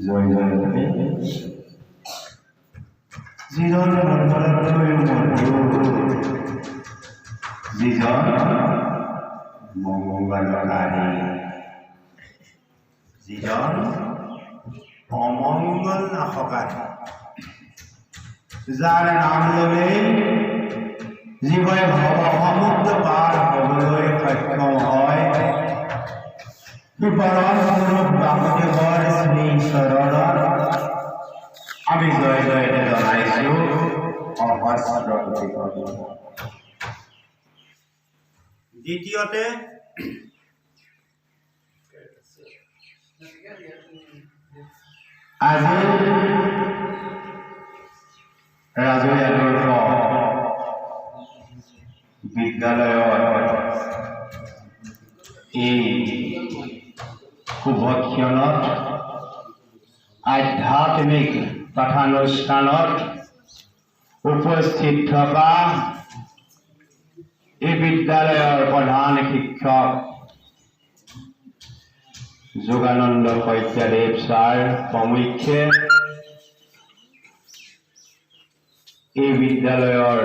জয় জয়। যিজন মংগলতকৈ মধুৰ, যিজন মংগলকাৰী, যিজন অমংগল নাশকাৰী, যাৰ নাম ল'লেই জীৱই ভৱ সমুদ্ৰ পাৰ হ'বলৈ সক্ষম হয়, সেই পৰম পুৰুষ বাসুদেৱৰ শ্ৰী চৰণত আমি জয় জয়তে জনাইছো সহস্ৰ কোটি প্ৰণাম। দ্বিতীয়তে, আজি ৰাজৈ আদৰ্শ বিদ্যালয়ত এই শুভক্ষণত আধ্যাত্মিক পাঠানুষ্ঠানত উপস্থিত থকা এই বিদ্যালয়ৰ প্ৰধান শিক্ষক যোগানন্দ শইকীয়াদেৱ ছাৰ প্ৰমুখ্যে এই বিদ্যালয়ৰ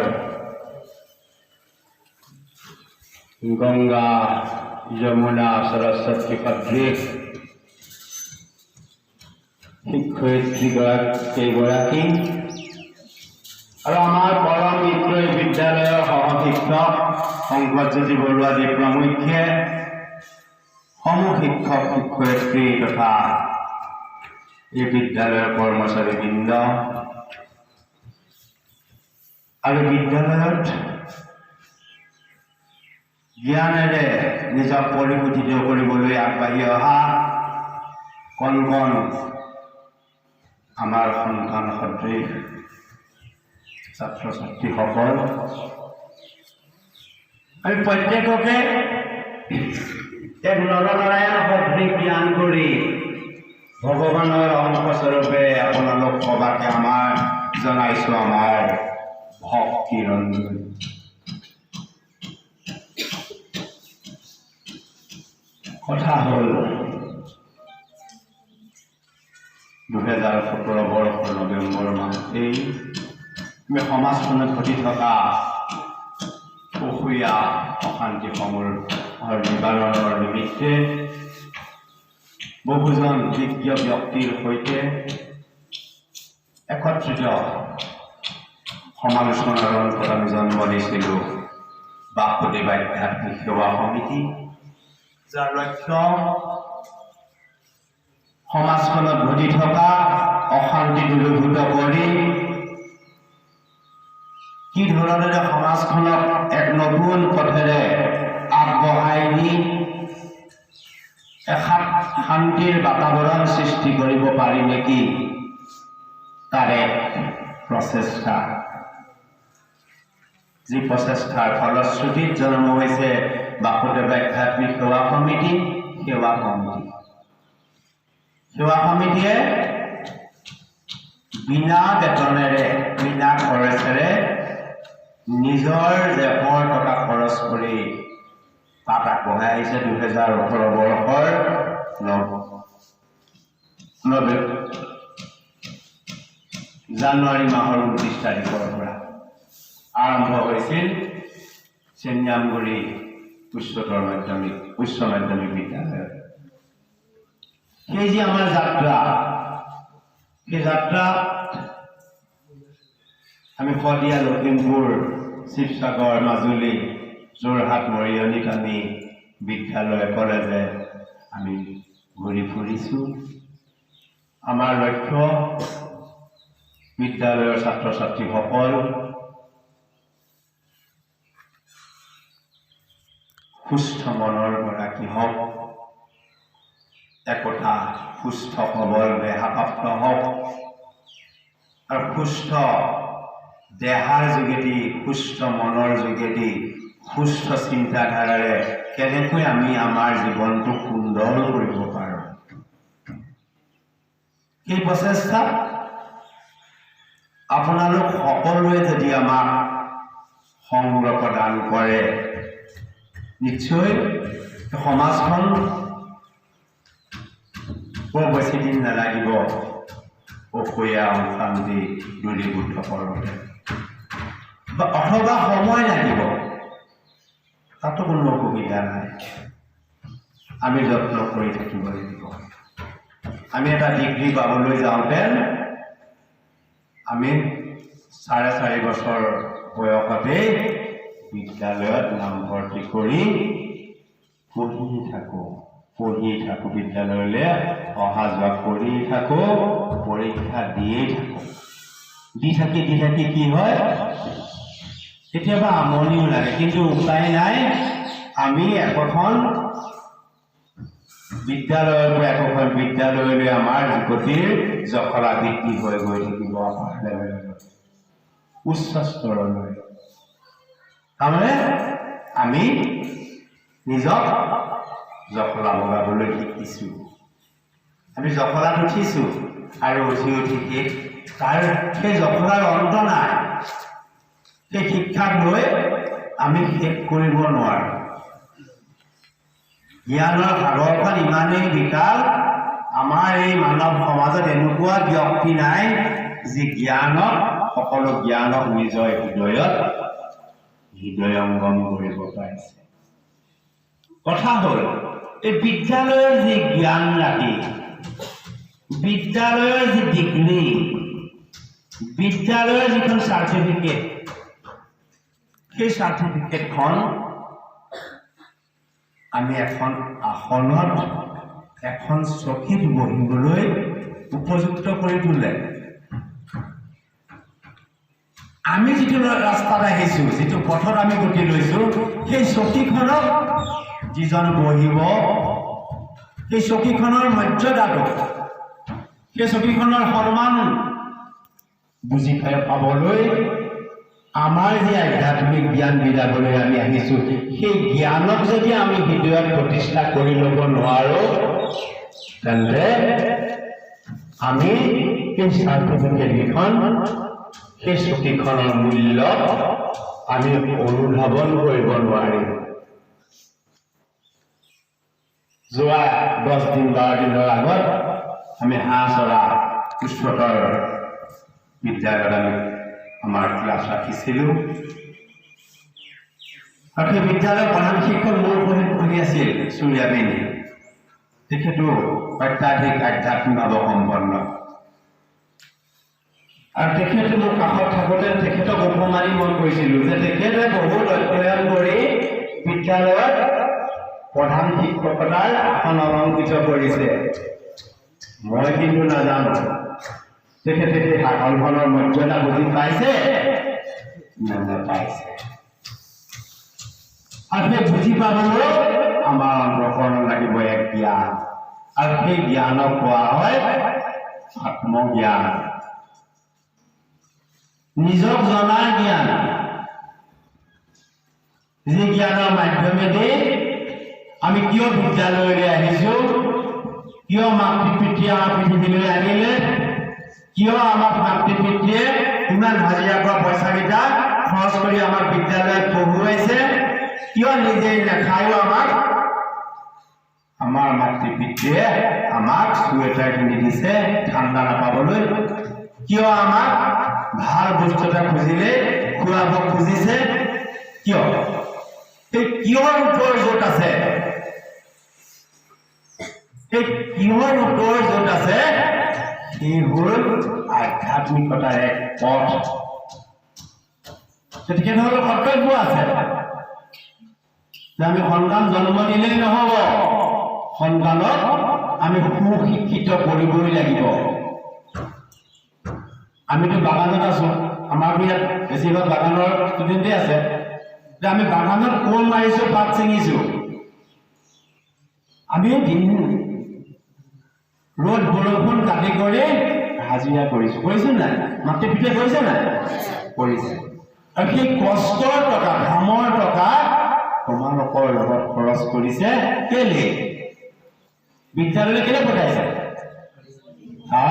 গংগা যমুনা সৰস্বতী সদৃশ শিক্ষয়িত্ৰী কেইগৰাকী আৰু আমাৰ পৰম মিত্ৰ এই বিদ্যালয়ৰ সহশিক্ষক শংকৰজ্যোতি বৰুৱাদী প্ৰমুখ্যে সমূহ শিক্ষক শিক্ষয়িত্ৰী তথা এই বিদ্যালয়ৰ কৰ্মচাৰীবৃন্দ আৰু বিদ্যালয়ত জ্ঞানেৰে নিজক পৰিশোধিত কৰিবলৈ আগবাঢ়ি অহা কণ কণ আমাৰ সন্তান সদৃশ ছাত্ৰ ছাত্ৰীসকল, আমি প্ৰত্যেককে এক নৰনাৰায়ণ সদৃশ জ্ঞান কৰি ভগৱানৰ অংশস্বৰূপে আপোনালোক সবাকে আমাৰ জনাইছোঁ আমাৰ ভক্তি ৰঞ্জন। কথা হ'ল, 2017 বৰ্ষৰ নৱেম্বৰ মাহতেই আমি সমাজখনত ঘটি থকা অসূয়া অশান্তিসমূহৰ নিবাৰণৰ নিমিত্তে বহুজন বিজ্ঞ ব্যক্তিৰ সৈতে একত্ৰিত সমালোচনাৰ অন্তত আমি জন্ম দিছিলোঁ বাসুদেৱ আধ্যাত্মিক সেৱা সমিতি, যাৰ লক্ষ্য সমাজখনত ঘটি থকা অশান্তি দূৰীভূত কৰি কি ধৰণেৰে সমাজখনক এক নতুন পথেৰে আগবঢ়াই নি এসাত শান্তিৰ বাতাবৰণ সৃষ্টি কৰিব পাৰি নেকি, তাৰ এক প্ৰচেষ্টা, যি প্ৰচেষ্টাৰ ফলশ্ৰুতিত জন্ম হৈছে বাসুদেৱ আধ্যাত্মিক সেৱা সমিতি। সেৱা সমিতি, সেৱা সমিতিয়ে বিনা বেতনেৰে, বিনা খৰচেৰে নিজৰ জেপৰ টকা খৰচ কৰি তাত আগবঢ়াই আহিছে। 2018 বৰ্ষৰ জানুৱাৰী মাহৰ 29 তাৰিখৰ পৰা আৰম্ভ হৈছিল চেনিয়ামগুৰি উচ্চতৰ মাধ্যমিক উচ্চ মাধ্যমিক বিদ্যালয়ত। সেই যি আমাৰ যাত্ৰা, সেই যাত্ৰাত আমি শদিয়া, লখিমপুৰ, শিৱসাগৰ, মাজুলী, যোৰহাট, মৰিয়নিত আমি বিদ্যালয়, কলেজে আমি ঘূৰি ফুৰিছোঁ। আমাৰ লক্ষ্য বিদ্যালয়ৰ ছাত্ৰ ছাত্ৰীসকল সুস্থ মনৰ গৰাকী হওক, একোটা সুস্থ সবল দেহাপ্ৰাপ্ত হওক আৰু সুস্থ দেহাৰ যোগেদি, সুস্থ মনৰ যোগেদি, সুস্থ চিন্তাধাৰাৰে কেনেকৈ আমি আমাৰ জীৱনটো সুন্দৰ কৰিব পাৰোঁ, সেই প্ৰচেষ্টা আপোনালোক সকলোৱে যদি আমাক সংগ প্ৰদান কৰে, নিশ্চয় সমাজখন বৰ বেছি দিন নালাগিব অসূয়া, অশান্তি দূৰীভূত কৰোঁতে, বা অথবা সময় লাগিব, তাতো কোনো অসুবিধা নাই। আমি যত্ন কৰি থাকিব লাগিব। আমি এটা ডিগ্ৰী পাবলৈ যাওঁতে আমি 4.5 বছৰ বয়সতেই বিদ্যালয়ত নামভৰ্তি কৰি পঢ়ি থাকোঁ, পঢ়ি থাকোঁ, বিদ্যালয়লৈ অহা যোৱা কৰি থাকোঁ, পৰীক্ষা দিয়েই থাকোঁ। দি থাকি দি থাকি কি হয়, কেতিয়াবা আমনিও লাগে, কিন্তু উপায় নাই। আমি একোখন বিদ্যালয়ৰ পৰা একোখন বিদ্যালয়লৈ আমাৰ গতিৰ জখলা বৃদ্ধি হৈ গৈ থাকিব আমাৰ লেভেলত উচ্চ স্তৰলৈ। তাৰমানে আমি নিজক জখলা বগাবলৈ শিকিছোঁ, আমি জখলাত উঠিছোঁ আৰু উঠি উঠি তাৰ সেই জখলাৰ অন্ত নাই। সেই শিক্ষাক লৈ আমি শেষ কৰিব নোৱাৰোঁ। জ্ঞানৰ সাগৰখন ইমানেই বিশাল, আমাৰ এই মানৱ সমাজত এনেকুৱা ব্যক্তি নাই যি জ্ঞানক, সকলো জ্ঞানক নিজৰ হৃদয়ত হৃদয়ংগম কৰিব পাৰিছে। কথা হ'ল, এই বিদ্যালয়ৰ যি জ্ঞান ৰাখি, বিদ্যালয়ৰ যি ডিগ্ৰী, বিদ্যালয়ৰ যিখন চাৰ্টিফিকেট, সেই চাৰ্টিফিকেটখন আমি এখন আসনত, এখন চকীত বহিবলৈ উপযুক্ত কৰি তোলে। আমি যিটো ৰাস্তাত আহিছোঁ, যিটো পথত আমি গতি লৈছোঁ, সেই চকীখনক যিজন বহিব, সেই চকীখনৰ মৰ্যাদাটো, সেই চকীখনৰ সন্মান বুজি পাবলৈ আমাৰ যি আধ্যাত্মিক জ্ঞান বিলাবলৈ আমি আহিছোঁ, সেই জ্ঞানক যদি আমি হৃদয়ত প্ৰতিষ্ঠা কৰি ল'ব নোৱাৰোঁ, তেন্তে আমি সেই চাৰ্টিফিকেটকেইখন, সেই চকীখনৰ মূল্য আমি অনুধাৱন কৰিব নোৱাৰিম। যোৱা 10 দিন 12 দিনৰ আগত আমি হাঁহচৰা উচ্চতৰ বিদ্যালয়ত আমি আমাৰ ক্লাছ ৰাখিছিলোঁ আৰু সেই বিদ্যালয়ৰ প্ৰধান শিক্ষক মোৰ সহিত পঢ়ি আছিল চুৰিয়া পিন্ধি। তেখেতো অত্যাধিক আধ্যাত্মিক ভাৱ সম্পন্ন আৰু তেখেতে মোৰ কাষত থাকোঁতে তেখেতক উপমা দি মই কৈছিলোঁ যে তেখেতে বহুত অধ্যয়ন কৰি বিদ্যালয়ত প্ৰধান শিক্ষকতাৰ আসন অলংকৃত কৰিছে, মই কিন্তু নাজানো তেখেতে সেই শাসনখনৰ মৰ্যাদা বুজি পাইছে নে নাপাইছে। আৰু সেই বুজি পাবলৈ আমাৰ অন্তঃকৰণ লাগিব এক জ্ঞান, আৰু সেই জ্ঞানক কোৱা হয় আত্মজ্ঞান, নিজক জনাৰ জ্ঞান, যি জ্ঞানৰ মাধ্যমেদি আমি কিয় বিদ্যালয়লৈ আহিছোঁ, কিয় মাতৃ পিতৃয়ে আমাক পৃথিৱীলৈ আনিলে, কিয় আমাক মাতৃ পিতৃয়ে ইমান হাজিৰা কৰা পইচাকেইটা খৰচ কৰি আমাক বিদ্যালয়ত পঢ়ুৱাইছে, কিয় নিজে নাখায়ো আমাক আমাৰ মাতৃ পিতৃয়ে আমাক চুৱেটাৰ কিনি দিছে ঠাণ্ডা নাপাবলৈ, কিয় আমাক ভাল বস্তু এটা খুজিলে খুৱাব খুজিছে, কিয়? এই কিয়ৰ উত্তৰ য'ত আছে সেই কিহৰ উত্তৰ য'ত আছে, সেই হ'ল আধ্যাত্মিকতাৰ এক পথ। তেখেতসকলৰ কৰ্তব্য আছে যে আমি সন্তান জন্ম দিলেই নহ'ব, সন্তানক আমি সুশিক্ষিত কৰিবই লাগিব। আমিতো বাগানত আছো, আমাৰতো ইয়াত বেছিভাগ বাগানৰ ষ্টুডেণ্টেই আছে, যে আমি বাগানত কোৰ মাৰিছো, পাত ছিঙিছো, আমি দিন ৰ'দ বৰষুণ কাটি কৰি হাজিৰা কৰিছো। কৰিছো নাই? মাতৃ পিতৃয়ে কৰিছে নাই? কৰিছে। আৰু সেই কষ্টৰ টকা, ঘামৰ টকা তোমালোকৰ লগত খৰচ কৰিছে। কেলে বিদ্যালয়লৈ কেলে পঠাইছে? হা,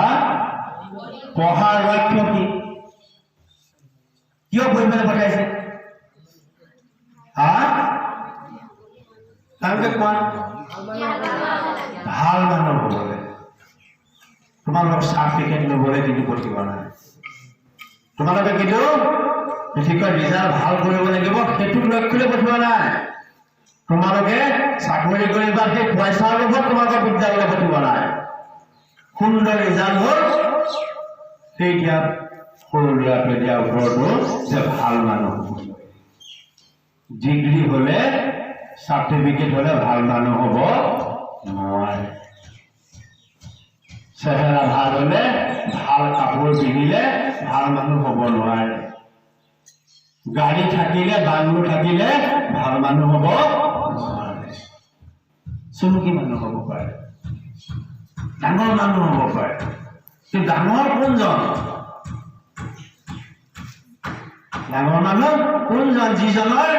পঢ়াৰ লক্ষ্য কি? কিয় পঢ়িবলৈ পঠাইছে? হা, তেওঁলোকে কোৱা, ভাল মানুহ হ'বলৈ। তোমালোকক চাৰ্টিফিকেট ল'বলৈ কিন্তু পঠিওৱা নাই। তোমালোকে কিন্তু বিশেষকৈ ৰিজাল্ট ভাল কৰিব লাগিব, সেইটো লক্ষ্যলৈ পঠিওৱা নাই। তোমালোকে চাকৰি কৰিবা, সেই পইচাৰ লোভত তোমালোকে বিদ্যালয়লৈ পঠিওৱা নাই। সুন্দৰ ৰিজাল্ট হ'ল, সেই এতিয়া সৰু ল'ৰাটোৱে দিয়া উত্তৰটো যে ভাল মানুহ হ'ব। ডিগ্ৰী হ'লে, চাৰ্টিফিকেট হ'লে ভাল মানুহ হ'ব নোৱাৰে। চেহেৰা ভাল হ'লে, ভাল কাপোৰ পিন্ধিলে ভাল মানুহ হ'ব নোৱাৰে। গাড়ী থাকিলে, বাংলো থাকিলে ভাল মানুহ হ'ব নোৱাৰে। চহকী মানুহ হ'ব পাৰে, ডাঙৰ মানুহ হ'ব পাৰে, কিন্তু ডাঙৰ কোনজন? ডাঙৰ মানুহ কোনজন? যিজনৰ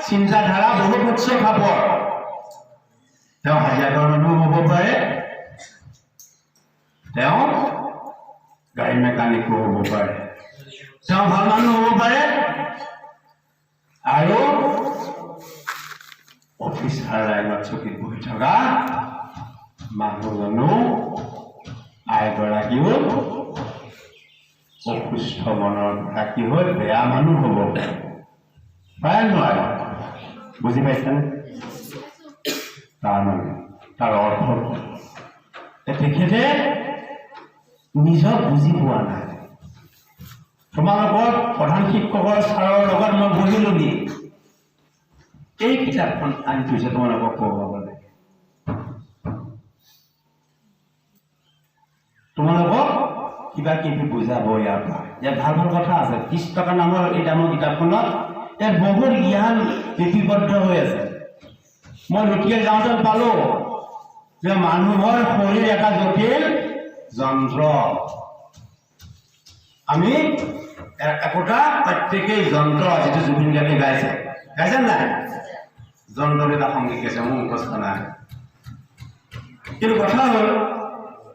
চিন্তাধাৰা বহুত উচ্চ খাপৰ। তেওঁ হাজিৰা কৰা মানুহ হ'ব পাৰে, তেওঁ গাড়ী মেকানিকো হ'ব পাৰে, তেওঁ ভাল মানুহ হ'ব পাৰে আৰু অফিচাৰ লাইনত চকীত বহি থকা মানুহজনো, আইগৰাকীও অসুস্থ মনৰ গৰাকী হৈ বেয়া মানুহ হ'ব পাৰে। পাৰে নোৱাৰে? বুজি পাইছেনে? তাৰ মানে তাৰ অৰ্থ কি? তেখেতে নিজক বুজি পোৱা নাই। তোমালোকৰ প্ৰধান শিক্ষকৰ ছাৰৰ লগত মই বহিলো নি, এই কিতাপখন আনি থৈছে তোমালোকক পঢ়ুৱাবলৈ। তোমালোকক কিবা কিবি বুজাব ইয়াৰ পৰা। ইয়াত ভাল ভাল কথা আছে। 30 টকা নামৰ এই দামৰ কিতাপখনত ইয়াত বহুত জ্ঞান লিপিবদ্ধ হৈ আছে। মই লুটিয়াই যাওঁতে পালো যে মানুহৰ শৰীৰ এটা জটিল যন্ত্ৰ। আমি একোটা প্ৰত্যেকেই যন্ত্ৰ, যিটো জুবিন গাৰ্গে গাইছে। গাইছে নাই? যন্ত্ৰত এটা সংগীত গাইছে, মোৰ মুখস্থ নাই। কিন্তু কথা হ'ল,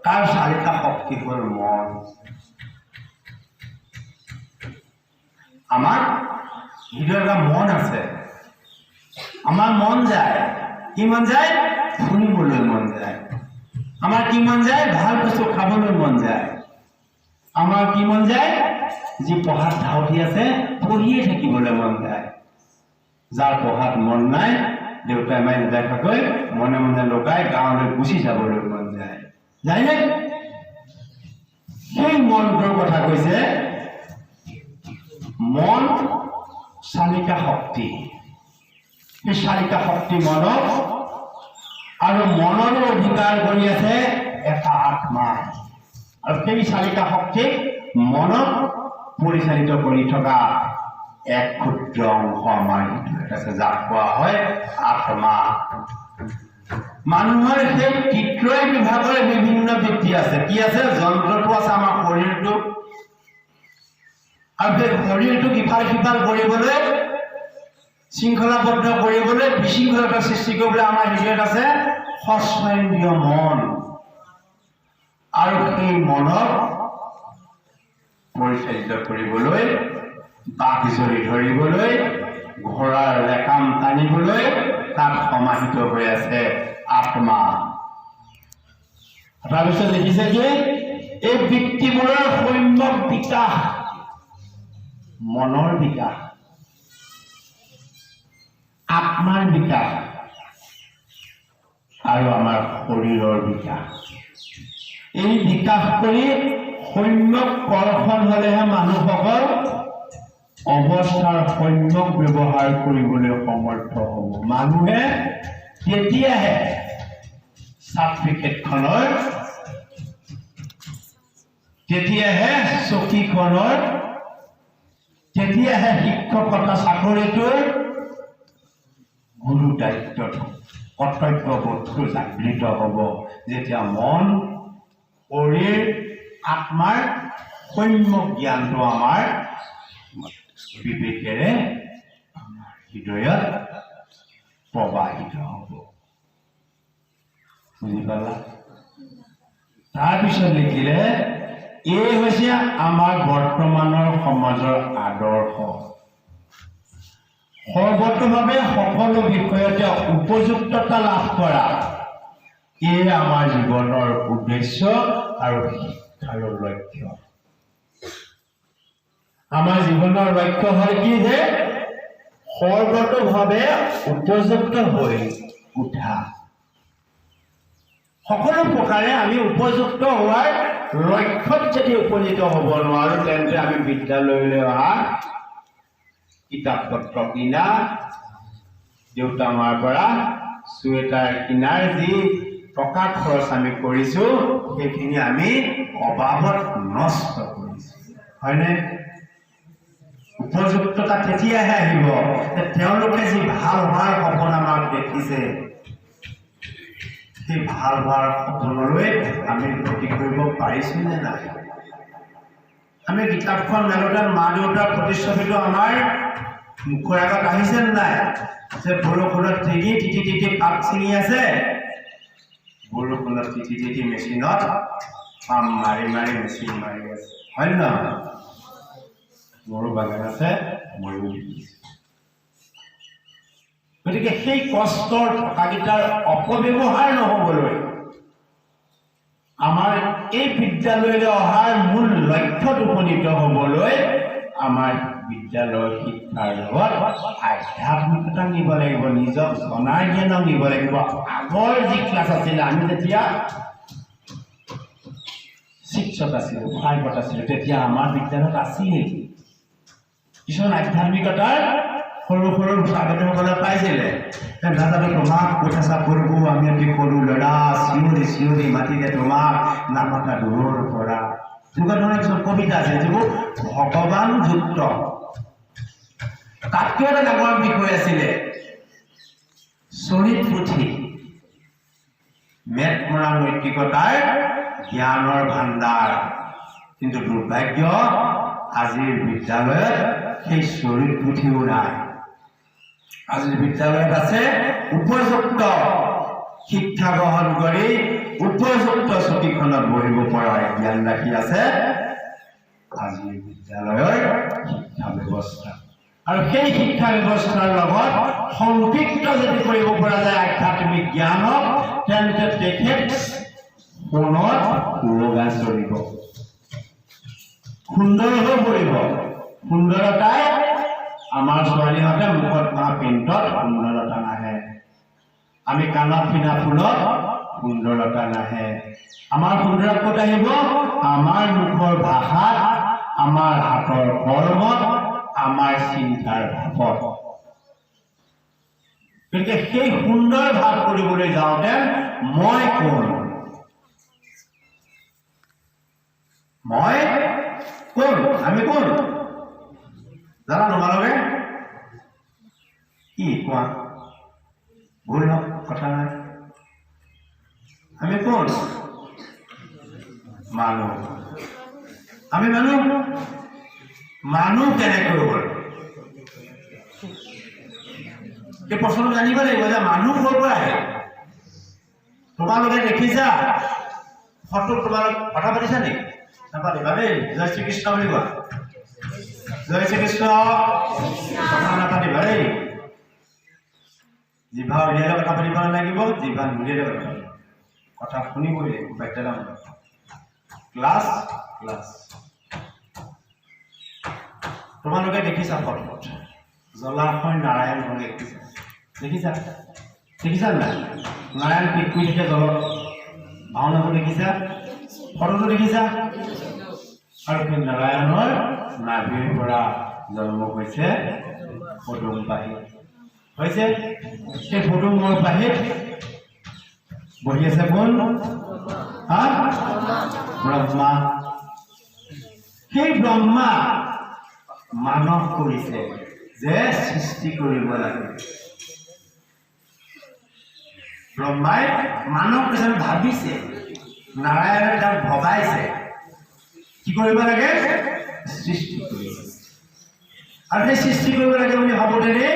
তাৰ চাৰিটা শক্তি হ'ল মন। আমাৰ হৃদয়ত এটা মন আছে। আমাৰ মন যায়। কি মন যায়? ফুৰিবলৈ মন যায়। আমাৰ কি মন যায়? ভাল বস্তু খাবলৈ মন যায়। আমাৰ কি মন যায়? যি পঢ়াত ধাউতি আছে, পঢ়িয়ে থাকিবলৈ মন যায়। যাৰ পঢ়াত মন নাই, দেউতাই মায়ে নেদেখাকৈ মনে মনে লুকাই গাঁৱলৈ গুচি যাবলৈ মন যায়। যায়নে? সেই মনটোৰ কথা কৈছে। মন চালিকা শক্তি। সেই চালিকা শক্তি মনক আৰু মনৰো অধিকাৰ কৰি আছে এটা আত্মা। আৰু সেই চালিকা শক্তিক মনক পৰিচালিত কৰি থকা এক ক্ষুদ্ৰ অংশ আমাৰ হৃদয়ত আছে, যাক কোৱা হয় আত্মা। মানুহৰ সেই ত্ৰিত্ৰয় বিভাগৰ বিভিন্ন বৃত্তি আছে। কি আছে? যন্ত্ৰটো আছে আমাৰ শৰীৰটো, আৰু সেই শৰীৰটোক ইফাল সিফাল কৰিবলৈ, শৃংখলাবদ্ধ কৰিবলৈ, বিশৃংখলতা সৃষ্টি কৰিবলৈ আমাৰ হৃদয়ত আছে ষষ্ঠেন্দ্ৰিয় মন। আৰু সেই মনক পৰিচালিত কৰিবলৈ, বাঘ জৰি ধৰিবলৈ, ঘোঁৰাৰ লেকাম টানিবলৈ তাত সমাহিত হৈ আছে আত্মা। তাৰপিছত লিখিছে কি? এই বৃত্তিবোৰৰ সম্যক বিকাশ, মনৰ বিকাশ, আত্মাৰ বিকাশ আৰু আমাৰ শৰীৰৰ বিকাশ। এই বিকাশ কৰি সম্যক কৰ্ষণ হলেহে মানুহসকল অৱস্থাৰ সম্যক ব্যৱহাৰ কৰিবলৈ সমৰ্থ হ'ব। মানুহে তেতিয়াহে চাৰ্টিফিকেটখনৰ, তেতিয়াহে চকীখনৰ, তেতিয়াহে শিক্ষকতা চাকৰিটোৰ গুৰু দায়িত্বটো, কৰ্তব্যবোধটো জাগৃত হ'ব, যেতিয়া মন, শৰীৰ, আত্মাৰ সম্যক জ্ঞানটো আমাৰ বিবেকেৰে আমাৰ হৃদয়ত প্ৰবাহিত হ'ব। বুজি পালা? তাৰপিছত লিখিলে, এই হৈছে আমাৰ বৰ্তমানৰ সমাজৰ আদৰ্শ। সৰ্বতোভাৱে সকলো বিষয়তে উপযুক্ততা লাভ কৰা, এই আমাৰ জীৱনৰ উদ্দেশ্য আৰু শিক্ষাৰ লক্ষ্য। আমাৰ জীৱনৰ লক্ষ্য হ'ল কি যে সৰ্বতোভাৱে উপযুক্ত হৈ উঠা। সকলো প্ৰকাৰে আমি উপযুক্ত হোৱাৰ লক্ষ্যত যদি উপনীত হ'ব নোৱাৰো, তেন্তে আমি বিদ্যালয়লৈ অহা, কিতাপ পত্ৰ কিনা, দেউতা মাৰ পৰা চুৱেটাৰ কিনাৰ যি টকা খৰচ আমি কৰিছোঁ, সেইখিনি আমি অবাবত নষ্ট কৰিছোঁ, হয়নে? উপযুক্ততা তেতিয়াহে আহিব যে তেওঁলোকে যি ভাল হোৱাৰ সপোন আমাক দেখিছে, সেই ভাল হোৱাৰ সপোনলৈ আমি গতি কৰিব পাৰিছোঁ নে নাই? আমি কিতাপখন মেলোতে মা দেউতাৰ প্ৰতিচ্ছবিটো আমাৰ মুখৰ আগত আহিছে নে নাই, যে বৰষুণত তিতি তিতি তিতি পাত ছিঙি আছে, বৰষুণত তিতি তিতি মেচিনত পাম মাৰি মাৰি মেচিন মাৰি আছে, হয় নে নহয়? মোৰো বাগান আছে, ময়ো দেখিছোঁ। গতিকে সেই কষ্টৰ টকাকেইটাৰ অপব্যৱহাৰ নহ'বলৈ, আমাৰ এই বিদ্যালয়লৈ অহাৰ মূল লক্ষ্যত উপনীত হ'বলৈ আমাৰ বিদ্যালয়ৰ শিক্ষাৰ লগত আধ্যাত্মিকতা নিব লাগিব, নিজক জনাৰ জ্ঞানক নিব লাগিব। আগৰ যি ক্লাছ আছিলে, আমি যেতিয়া ছিক্সত আছিলোঁ, ফাইভত আছিলোঁ, তেতিয়া আমাৰ বিদ্যালয়ত আছিল কিছুমান আধ্যাত্মিকতাৰ সৰু সৰু ছাত্ৰসকলে পাইছিলে। নাজানো তোমাক ক'ত আছা প্ৰভু, আমি অতি সৰু ল'ৰা, চিঞৰি চিঞৰি মাতিলে তোমাক, নামাতা দূৰৰ পৰা, তেনেকুৱা ধৰণৰ কিছুমান কবিতা আছে যিবোৰ ভগৱানযুক্ত। তাতকৈ এটা ডাঙৰ বিষয় আছিলে চৰিত পুথি, মেটমৰা নৈতিকতাৰ জ্ঞানৰ ভাণ্ডাৰ। কিন্তু দুৰ্ভাগ্য, আজিৰ বিদ্যালয়ত সেই চৰিত পুথিও নাই। আজিৰ বিদ্যালয়ত আছে উপযুক্ত শিক্ষা গ্ৰহণ কৰি উপযুক্ত চকীখনত বহিব পৰা জ্ঞান ৰাখি আছে আজিৰ বিদ্যালয়ৰ শিক্ষা ব্যৱস্থা। আৰু সেই শিক্ষা ব্যৱস্থাৰ লগত সম্পৃক্ত যদি কৰিব পৰা যায় আধ্যাত্মিক জ্ঞানক, তেন্তে তেখেত সোণত সুৱগা চৰিব, সুন্দৰ হৈ পৰিব। সুন্দৰতাই আমাৰ ছোৱালীহঁতে মুখত ঘঁহা পেইণ্টত সুন্দৰতা নাহে, আমি কাণত পিন্ধা ফুলত সুন্দৰতা নাহে। আমাৰ সুন্দৰতা ক'ত আহিব? আমাৰ মুখৰ ভাষাত, আমাৰ হাতৰ কৰ্মত, আমাৰ চিন্তাৰ ভাৱত। গতিকে সেই সুন্দৰ ভাৱ কৰিবলৈ যাওঁতে মই কোন, মই কোন, আমি কোন জানা তোমালোকে? কি কোৱা, ভুল হওক, কথা নাই। আমি কোন? মানুহ। আমি মানুহ। মানুহ কেনেকৈ হ'ল, এই প্ৰশ্নটো জানিব লাগিব যে মানুহ ক'ৰ পৰা আহে। তোমালোকে দেখিছা ফটোত, তোমালোক কথা পাতিছা নেকি? নাপাতিবা দেই। জয় শ্ৰীকৃষ্ণ বুলি কোৱা। জয় শ্ৰীকৃষ্ণ। কথা নাপাতিবা দেই। জিভা উলিয়ালে কথা পাতিব নালাগিব, জিভা নুলিয়ালে কথা পাতিব। কথা শুনিবই লাগিব, বাধ্যতামূলক। Class class. তোমালোকে দেখিছা ফটোত জলাশয় নাৰায়ণ হৈ দেখিছা? দেখিছা? দেখিছা নাই? নাৰায়ণ পিটকুৰি থাকে জলত, ভাওনাটো দেখিছা, ফটোটো দেখিছা। আৰু সেই নাৰায়ণৰ নাভিৰ পৰা জন্ম হৈছে পদুম পাহি হৈছে। সেই পদুমৰ পাহিত বহি আছে কোন? হা, ব্ৰহ্মা। সেই ব্ৰহ্মা মানস কৰিছে যে সৃষ্টি কৰিব লাগে। ব্ৰহ্মাই মানস কৰিছে, ভাবিছে, নাৰায়ণে তাক ভবাইছে কি কৰিব লাগে, সৃষ্টি কৰিব লাগে। আৰু সেই সৃষ্টি কৰিব লাগে বুলি ভাবোঁতেনে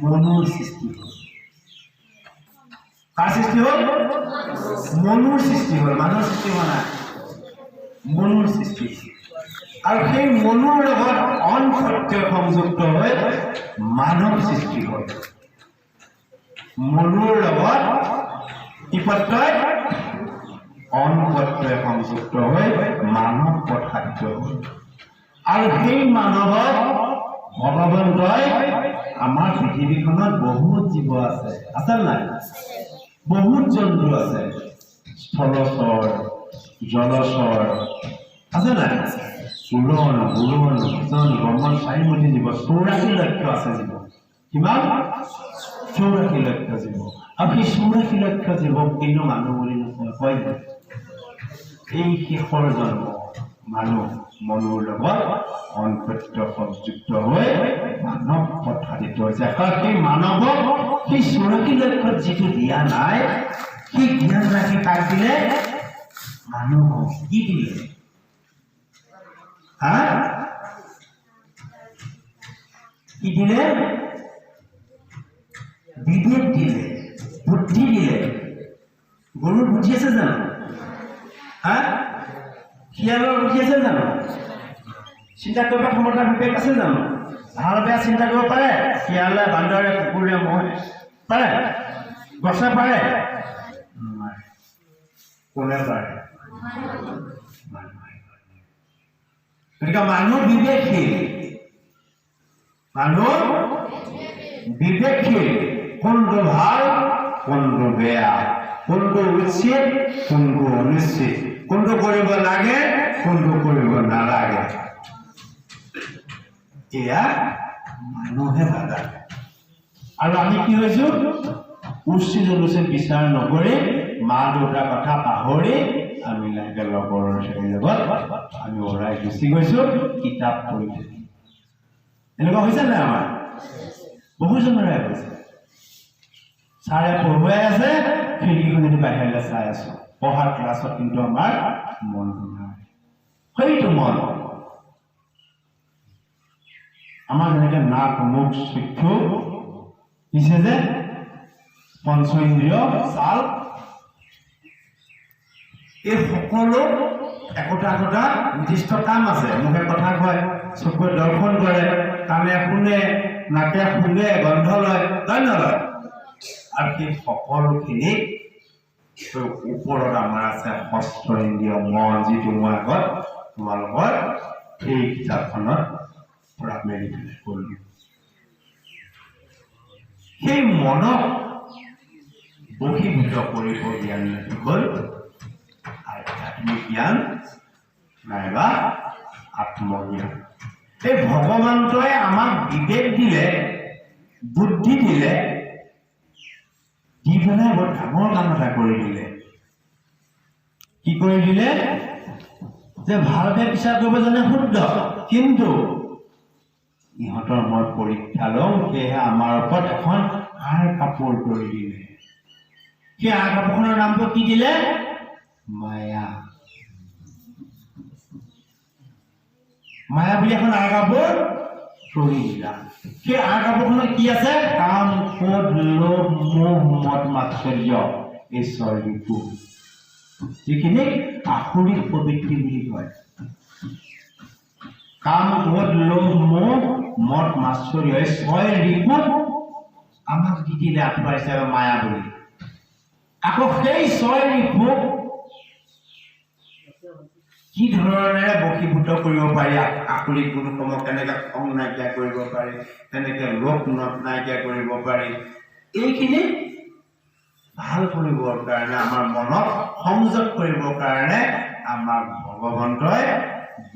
মনুৰ সৃষ্টি হ'ল। কাৰ সৃষ্টি হ'ল? মনুৰ সৃষ্টি হ'ল, মানুহৰ সৃষ্টি হোৱা নাই, মনুৰ সৃষ্টি। আৰু সেই মনুৰ লগত অনসত্য সংযুক্ত হৈ মানৱ সৃষ্টি হ'ল। মনুৰ লগত কি প্ৰত্যয়? অনপ্ৰত্যয় সংযুক্ত হৈ মানৱ প্ৰসাদিত হ'ল। আৰু সেই মানৱক ভগৱন্তই, আমাৰ পৃথিৱীখনত বহুত জীৱ আছে, আছে নাই? বহুত জন্তু আছে, স্থলচৰ, জলচৰ আছে নাই? উৰণ, বুৰণ, ভোজন, গমন, চাৰিমুঠি জীৱ, 84 লক্ষ আছে জীৱ। কিমান? 84 লক্ষ জীৱ। আৰু সেই 84 লক্ষ জীৱক কিন্তু মানুহ বুলি নকয়, কয় যে এই শেষৰ জন্ম মানুহ মনুৰ লগত অনসত্য সংযুক্ত হৈ মানৱ প্ৰসাদিত হৈছে। আৰু সেই মানৱক সেই 84 লক্ষত যিটো দিয়া নাই, সেই জ্ঞান ৰাখি কাক দিলে? মানুহক। কি দিলে? হা, কি দিলে? বিবেক দিলে, বুদ্ধি দিলে। গৰুৰ বুদ্ধি আছে জানো? হা, শিয়ালৰ বুদ্ধি আছে জানো? চিন্তা কৰিব ক্ষমতা বিবেক আছে জানো? ভাল বেয়া চিন্তা কৰিব পাৰে? শিয়ালে, বান্দৰে, কুকুৰে, মহে পাৰে? গছে পাৰে? নোৱাৰে। কোনে পাৰে? মানুহে পাৰে। গতিকে মানুহ বিবেকশীল, মানুহ বিবেকশীল। কোনটো ভাল, কোনটো বেয়া, কোনটো উচিত, কোনটো অনুচিত, কোনটো কৰিব লাগে, কোনটো কৰিব নালাগে, এয়া মানুহে ভাবা। আৰু আমি কি হৈছো? উচিত অনুচিত বিচাৰ নকৰি, মা দেউতাৰ কথা পাহৰি আমি লাহেকে লগৰ ছোৱালীৰ লগত আমি ওলাই গুচি গৈছো, কিতাপ পঢ়ি থাকি। এনেকুৱা হৈছে নাই? আমাৰ বহুজনৰে হৈছে। ছাৰে পঢ়ুৱাই আছে, খিৰিকীখনেদি বাহিৰলৈ চাই আছো পঢ়াৰ ক্লাছত, কিন্তু আমাৰ মনটো নাই। সেইটো মন আমাৰ যেনেকে নাক, মুখ, চক্ষু দিছে যে পঞ্চ ইন্দ্ৰিয়, ছাল, এই সকলো একোটা একোটা নিৰ্দিষ্ট কাম আছে। মুখে কথা কয়, চকুৱে দৰ্শন কৰে, কাণে শুনে, নাকে শুঙে, গন্ধ লয়, লয় নলয়? আৰু সেই সকলোখিনিক ওপৰত আমাৰ আছে ষষ্ঠ ইন্দ্ৰিয় মন, যিটো মই আগত তোমালোকৰ এই কিতাপখনত পৰা মেলি পেলাই ক'লো। সেই মনক বশীভূত কৰিব জ্ঞান হ'ল আধ্যাত্মিক জ্ঞান নাইবা আত্মজ্ঞান। এই ভগৱন্তই আমাক বিবেক দিলে, বুদ্ধি দিলে, দি পেলাই বৰ ডাঙৰ কাম এটা কৰি দিলে। কি কৰি দিলে? যে ভাল বেয়া বিচাৰ কৰিব জানে শুদ্ধ, কিন্তু ইহঁতৰ মই পৰীক্ষা লওঁ, সেয়েহে আমাৰ ওপৰত এখন আঁৰ কাপোৰ কৰি দিলে। সেই আঁৰ কাপোৰখনৰ নামটো কি দিলে? মায়া। মায়া বুলি এখন আঁৰ কাপোৰ তৰি দিলা। সেই আঁৰ কাপোৰখনত কি আছে? কাম, ক্ৰোধ, লোভ, মোহ, মদ, মাৎসৰ্য, এই ছয় ৰিপু, যিখিনিক আসুৰিক প্ৰবৃত্তি বুলি কয়। কাম, ক্ৰোধ, লোভ, মোহ, মদ, মাৎসৰ্য, এই ছয় ৰিপুক আমাক দি দিলে আঁঠুৱা হিচাপে মায়া বুলি। আকৌ সেই ছয় ৰিপুক কি ধৰণেৰে বশীভূত কৰিব পাৰি, আসুৰিক গুণসমূহ কেনেকে খং নাইকিয়া কৰিব পাৰি, কেনেকে লোভ নাইকিয়া কৰিব পাৰি, এইখিনি ভাল কৰিবৰ কাৰণে, আমাৰ মনক সংযত কৰিবৰ কাৰণে আমাক ভগৱন্তই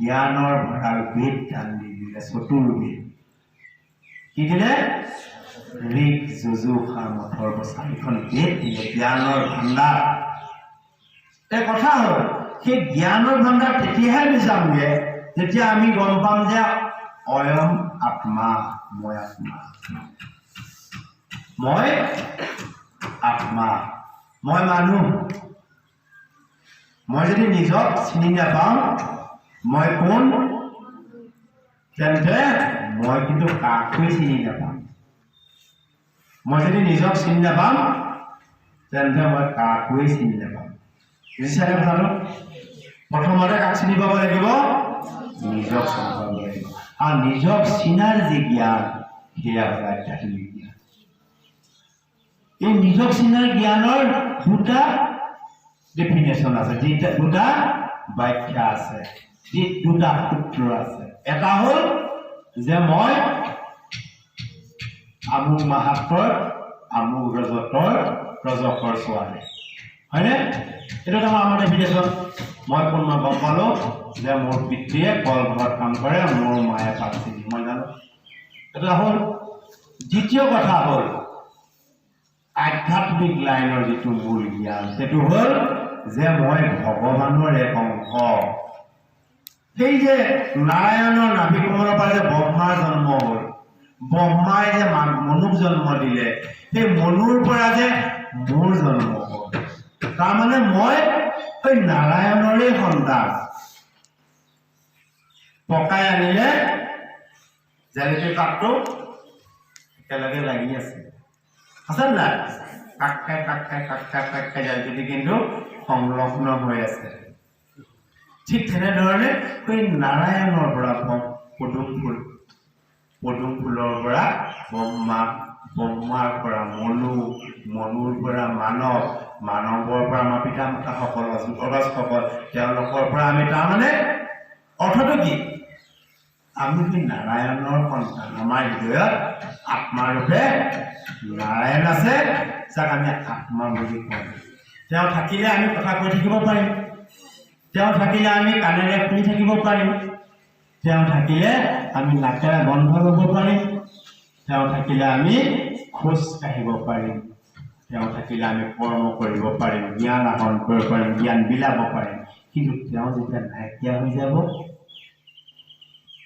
জ্ঞানৰ ভঁৰাল বেদ দান দি দিলে। চতুৰ্বেদ কি দিলে? ঋক, যজু, সাম, অথৰ্ব চাৰিখন বেদ দিলে, জ্ঞানৰ ভাণ্ডাৰ। এই কথা হ'ল, সেই জ্ঞানৰ ভাণ্ডাৰ তেতিয়াহে আমি যামগে যেতিয়া আমি গম পাম যে অয়ম আত্মা, মই আত্মা, মই আত্মা, মই মানুহ। মই যদি নিজক চিনি নাপাওঁ মই কোন, তেন্তে মই কিন্তু কাকোৱেই চিনি নাপাম। মই যদি নিজক চিনি নাপাম তেন্তে মই কাকোৱেই চিনি নাপাম। বুজিছানে কথাটো? প্ৰথমতে কাক চিনি পাব লাগিব? নিজক চিনি পাব লাগিব। আৰু নিজক চিনাৰ যি জ্ঞান, সেয়া হ'ল আধ্যাত্মিক জ্ঞান। এই নিজক চিনাৰ জ্ঞানৰ দুটা ডেফিনেশ্যন আছে, দুটা ব্যাখ্যা আছে, যি দুটা সূত্ৰ আছে। এটা হ'ল যে মই আমুক মাহাত্মৰ আমুক ৰজতৰ ৰজকৰ ছোৱালী, হয়নে? এইটো এটা আমাৰ ডেফিনেশ্যন। মই কোন মই গম পালোঁ যে মোৰ পিতৃয়ে কলঘৰত কাম কৰে, মোৰ মায়ে পাত ছিঙে, মই জানো। এটা হ'ল। দ্বিতীয় কথা হ'ল আধ্যাত্মিক লাইনৰ যিটো মূল জ্ঞান, সেইটো হ'ল যে মই ভগৱানৰ এক অংশ। সেই যে নাৰায়ণৰ নাভিকমলৰ পৰা যে ব্ৰহ্মাৰ জন্ম হ'ল, ব্ৰহ্মাই যে মনুক জন্ম দিলে, সেই মনুৰ পৰা যে মোৰ জন্ম হ'ল, তাৰমানে মই সেই নাৰায়ণৰে সন্তান। পকাই আনিলে জেলেপি পাতটো একেলগে লাগি আছে, আছে নাই? কাক খাই কাক খাই কাক খাই কাক খাই জেলেপিটো কিন্তু সংলগ্ন হৈ আছে। ঠিক তেনেধৰণে সেই নাৰায়ণৰ পৰা পদুম ফুল, পদুম ফুলৰ পৰা ব্ৰহ্মা, ব্ৰহ্মাৰ পৰা মনু, মনুৰ পৰা মানৱ, মানৱৰ পৰা আমাৰ পিতা মাতাসকল, অগজসকল, তেওঁলোকৰ পৰা আমি। তাৰমানে অৰ্থটো কি? আমি সেই নাৰায়ণৰ সন্তান। আমাৰ হৃদয়ত আত্মাৰূপে নাৰায়ণ আছে, যাক আমি আত্মা বুলি কওঁ। তেওঁ থাকিলে আমি কথা কৈ থাকিব পাৰিম, তেওঁ থাকিলে আমি কাণেৰে শুনি থাকিব পাৰিম, তেওঁ থাকিলে আমি নাকেৰে গন্ধ ল'ব পাৰিম, তেওঁ থাকিলে আমি খোজ কাঢ়িব পাৰিম, তেওঁ থাকিলে আমি কৰ্ম কৰিব পাৰিম, জ্ঞান আহৰণ কৰিব পাৰিম, জ্ঞান বিলাব পাৰিম। কিন্তু তেওঁ যেতিয়া নাইকিয়া হৈ যাব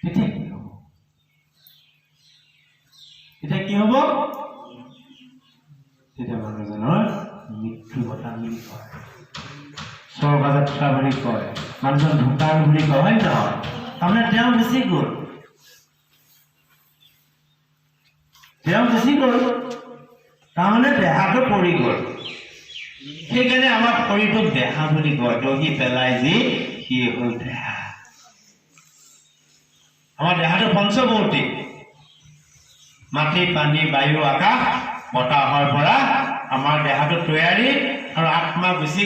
তেতিয়া কি হ'ব? তেতিয়া কি হ'ব? তেতিয়া মানুহজনৰ মৃত্যু ঘটা বুলি কয়, স্বৰ্গযাত্ৰা বুলি কয়, মানুহজন ঢুকাল বুলি কয়, হয় নহয়? তাৰমানে তেওঁ গুচি গ'ল, তেওঁ গুচি গ'ল, তাৰমানে দেহাটো পৰি গ'ল। সেইকাৰণে আমাৰ শৰীৰটোক দেহা বুলি কয়। দহি পেলাই যি সি হ'ল দেহা। আমাৰ দেহাটো পঞ্চভৌতিক, মাটি, পানী, বায়ু, আকাশ, বতাহৰ পৰা আমাৰ দেহাটো তৈয়াৰী। আৰু আত্মা গুচি